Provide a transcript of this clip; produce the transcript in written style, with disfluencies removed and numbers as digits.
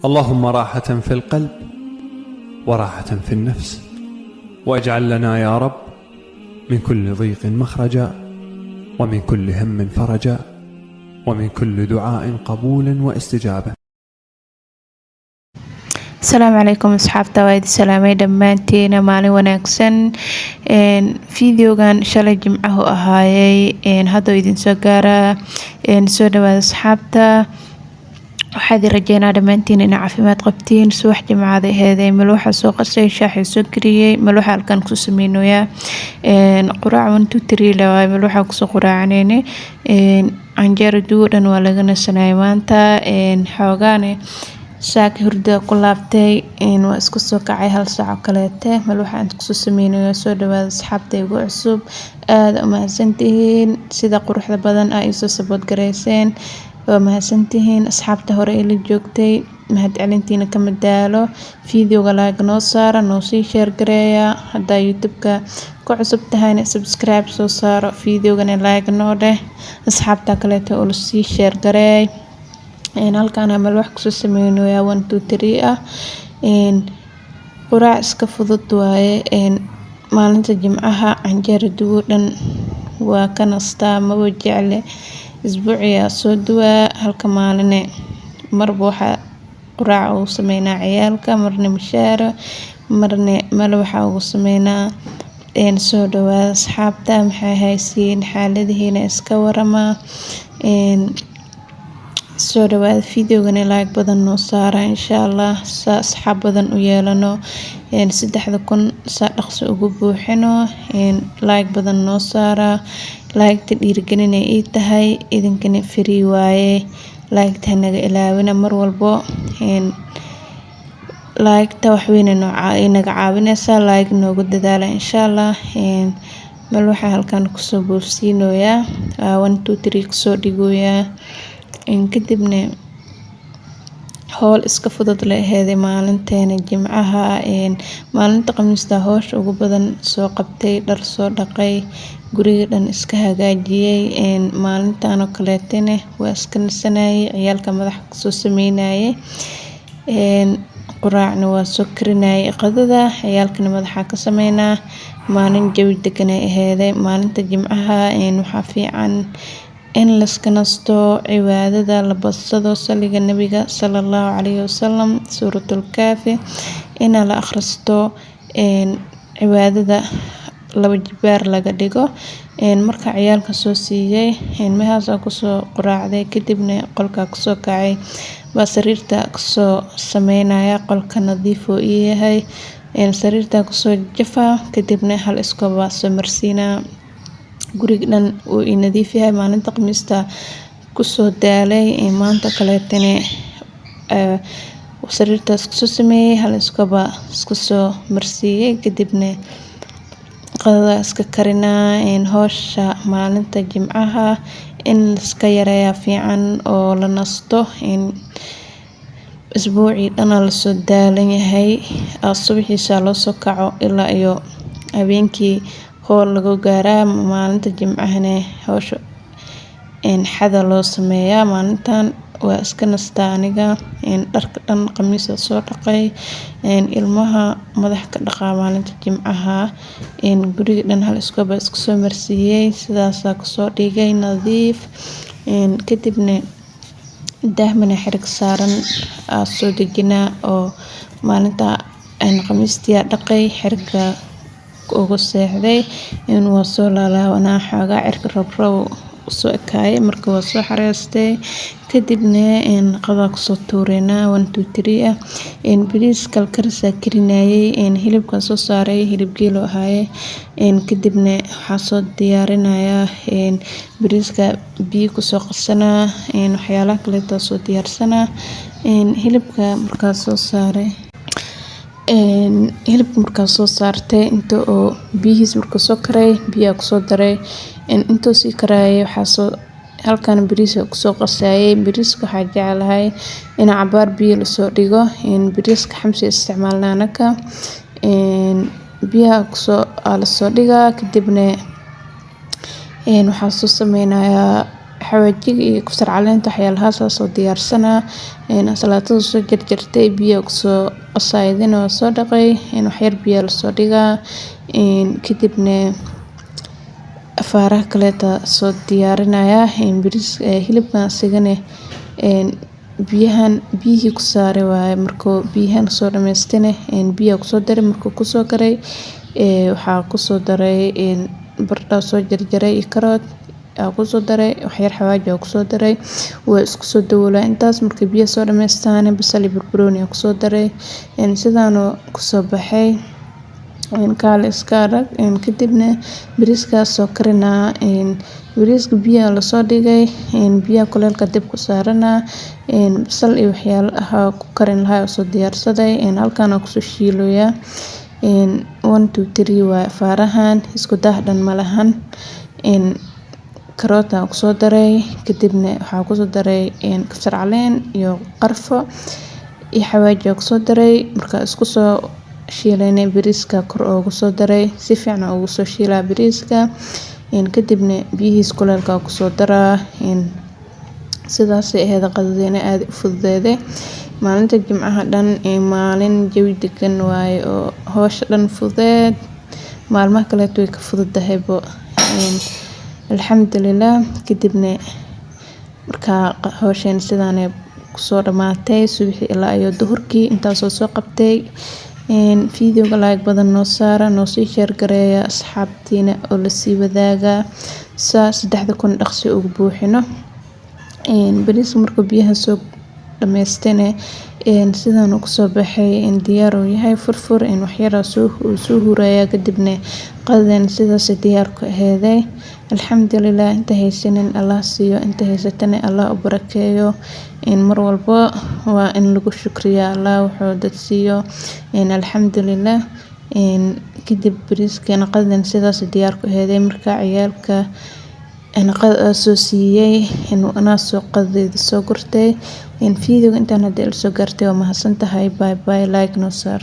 اللهم راحة في القلب وراحة في النفس، واجعل لنا يا رب من كل ضيق مخرجا، ومن كل هم فرجا، ومن كل دعاء قبول واستجابة. Asalaamu calaykum asxaabta, waa idin salaamay dhammaantiina, maalin wanaagsan. Videogan shalay Jimcahu ahaayey, hadduu idin soo gaaraa. Soo dhawaada asxaabta, waxaa idin rajeynaa dhammaantiin inaa caafimaad qabtiin. Subax Jimcada aheeday, malwaxa soo qasay, shaaxii soo kariyey, malwaxa halkan kusoo sameynoyaa. Quraac one two three la waaye, malwaxa kusoo quraacaneyne. Canjeero duwo dhan waa laga nasanayay maanta. Xoogaane saaka hurdada ku laabtay, waa isku soo kacay 1 saac oo kaleete. Malwaxa inta kusoo sameynayo. Soo dhawaada asxaabta igu cusub, aada u mahadsantihiin sida quruxda badan aa iisoo support gareyseen, waa mahadsantihiin. Asxaabta hore ila joogtay, mahad celintiina kama daalo. Videoga like noo saara, noo sii share gareeya. Haddaa YouTube-ka ku cusub tahayna, subscribe soo saaro, videogana like noo dheh, asxaabta kaleeto ula sii share gareey. Halkaan malwax kusoo sameynayaa, one two three ah, quraac iska fudud waaye. Maalinta Jimcaha canjeero duwo dhan waa ka nastaa, maba jecle. Isbuuciyaa soo duwaa halka maaline, marba waxaa quraac ugu sameynaa ciyaalka, marna mishaaro, marna malawaxa ugu sameynaa. Soo dhawaada asxaabta, maxay haysiin? Xaaladihiina iska warama. Soo dhawaada, videogana like badan noo saara insha Allah, saa asxaab badan u yeelano, 3000 saa dhaqso ugu buuxino. Like badan noo saara, like-ta dhiirigelinay ii tahay, idinkana free waaye. Like-ta hanaga ilaawina mar walbo. Like-ta waxweyn naga caawineysaa, like noogu dadaala insha Allah. Mal waxaa halkan kusoo boofsiinoyaa, one two three kusoo dhigoyaa. Kadibna howl iska fudud la aheeday maalinteena Jimcaha. Maalinta Khamiista howsha ugu badan soo qabtay, dhar soo dhaqay, guriga dhan iska hagaajiyay. Maalintan oo kaleetana waa iska nasanayay, ciyaalka madaxa kusoo sameynayay, quraacna waa soo karinayay, qadada ciyaalkana madaxa ka sameynaa. Maalin jawi degan ay aheeday maalinta Jimcaha. Waxaa fiican in layska nasto, cibaadada la badsado, saliga Nabiga sala Allahu calayhi wasalam, Suuratul Kaafi ina la akhristo, cibaadada laba jibaar laga dhigo. Marka ciyaalka soo siiyay, meeshaas kusoo quraacday, kadibna qolka kusoo kacay, baa sariirta kusoo sameynaya. Qolka nadiif uu ii yahay, sariirta kusoo jafaa, kadibna hal iskoob baa soo marsiinaa, guriga dhan uu ii nadiif yahay. Maalinta Khamiista kusoo daalay, maanta kaleetana sariirtaas kusoo sameeyay, hal iskoob baa isku soo marsiiyay, kadibna qadada iska karinaa. Howsha maalinta Jimcaha in laiska yareeyaa fiican oo la nasto. Isbuucii dhan lasoo daalan yahay, subaxiisa loo soo kaco ilaa iyo habeenkii howl lagu gaaraa. Maalinta Jimcahana howsha xada loo sameeyaa. Maalintan waa iska nastaa aniga. Dharka dhan Khamiisa soo dhaqay, ilmaha madax ka dhaqaa maalinta Jimcaha. Guriga dhan hal iskoob baa isku soo marsiiyay, sidaasaa kusoo dhigay nadiif. Kadibna daahmana xirig saaran aa soo dejinaa, oo maalinta Khamiistii aa dhaqay, xiriga ugu seexday. Waa soo laalaabanaa, xoogaa cirka roob roob usoo ekaayay, marka waa soo xareystay. Kadibna qadaa kusoo tuureynaa, one two three ah. Bariis kalkaris aa karinayay, hilibka soo saaray, hilib geel oo ahaaye. Kadibna waxaa soo diyaarinayaa bariiska, biyo kusoo qasanaa, waxyaalaha kaleeto soo diyaarsanaa. Hilibka markaa soo saaray, hilibka markaa soo saartay, inta oo biyihiis markuu soo karay, biyaa kusoo daray. Intuu sii karayay, waxaa soo halkan bariis kusoo qasayay. Bariiska waxaa jeclahay in cabaar biyo lasoo dhigo. Bariiska xamsi isticmaalna anaka. Biyaha kusoo lasoo dhigaa, kadibna waxaa soo sameynayaa. Xawaajiga iyo kabsar caleenta waxyaalahaas soo diyaarsanaa. Ansalaatada soo jarjartay, biyo kusoo qasaydina waa soo dhaqay, waxyar biyo lasoo dhigaa. Kadibna afaaraha kaleeta soo diyaarinaya. Bariis hilibkan asigane biyahan biyihii ku saaray waaye. Markuu biyahan soo dhamaystane biyo kusoo daray, markuu kusoo karay waxaa kusoo daray baradho soo jarjaray iyo karoot kusoo daray, waxyar xawaaji kusoo daray, waa isku soo daboolaa intaas. Markii biyo soo dhamaystaan basal iyo barbarooni kusoo daray, sidaanuu kusoo baxay, kaale iska arag. Kadibna bariiskaas soo karinaa. Bariiska biyaha lasoo dhigay, biyaha kuleelka dib ku saaranaa, basal iyo waxyaalaha ku karin lahaa soo diyaarsaday, halkaan kusoo shiiloyaa. 1 2 3 waa afaarahan, isku dah dhan malahan. Karoot aan kusoo daray, kadibna waxaa kusoo daray kabsar caleen iyo qarfo iyo xawaaji kusoo daray. Markaa isku soo shiilaynay bariiska kor oogu soo daray, si fiican ugu soo shiilaa bariiska. Kadibna biyihiis kuleelka kusoo daraa. Sidaas ay ahayd qadadeena, aad u fududeeday. Maalinta jimcaha dhan maalin jawi degan waaye oo howsha dhan fududeed, maalmaha kaleeto way ka fududahaybo, alxamdulilah. Kadibna markaa howshan sidaan kusoo dhamaatay, subaxii ilaa iyo duhurkii intaasoo soo qabtay. Videoga like badan noo saara, noo sii share gareeya asxaabtiina oo lasii wadaaga, saa 3000 dhaqsi ugu buuxino. Bariiska markuu biyaha soo dhamaystayna sidaan kusoo baxay, diyaar uu yahay, furfur waxyar soo huraya. Kadibna qadadeena sidaas diyaar ku aheeday, alxamdulilah. Inta haysanin Allah siiyo, inta haysatana Allah u barakeeyo. Mar walbo waa in lagu shukriyaa Allah wuxuu dad siiyo, alxamdulilah. Kadib bariiskeena qadadeena sidaas diyaar ku aheeday. Marka ciyaalka qadada soo siiyay, anaa soo qadadeeda soo gurtay. Videoga intaan hadii la soo gaartay waa mahadsantahay. Bye bye, like noo saar.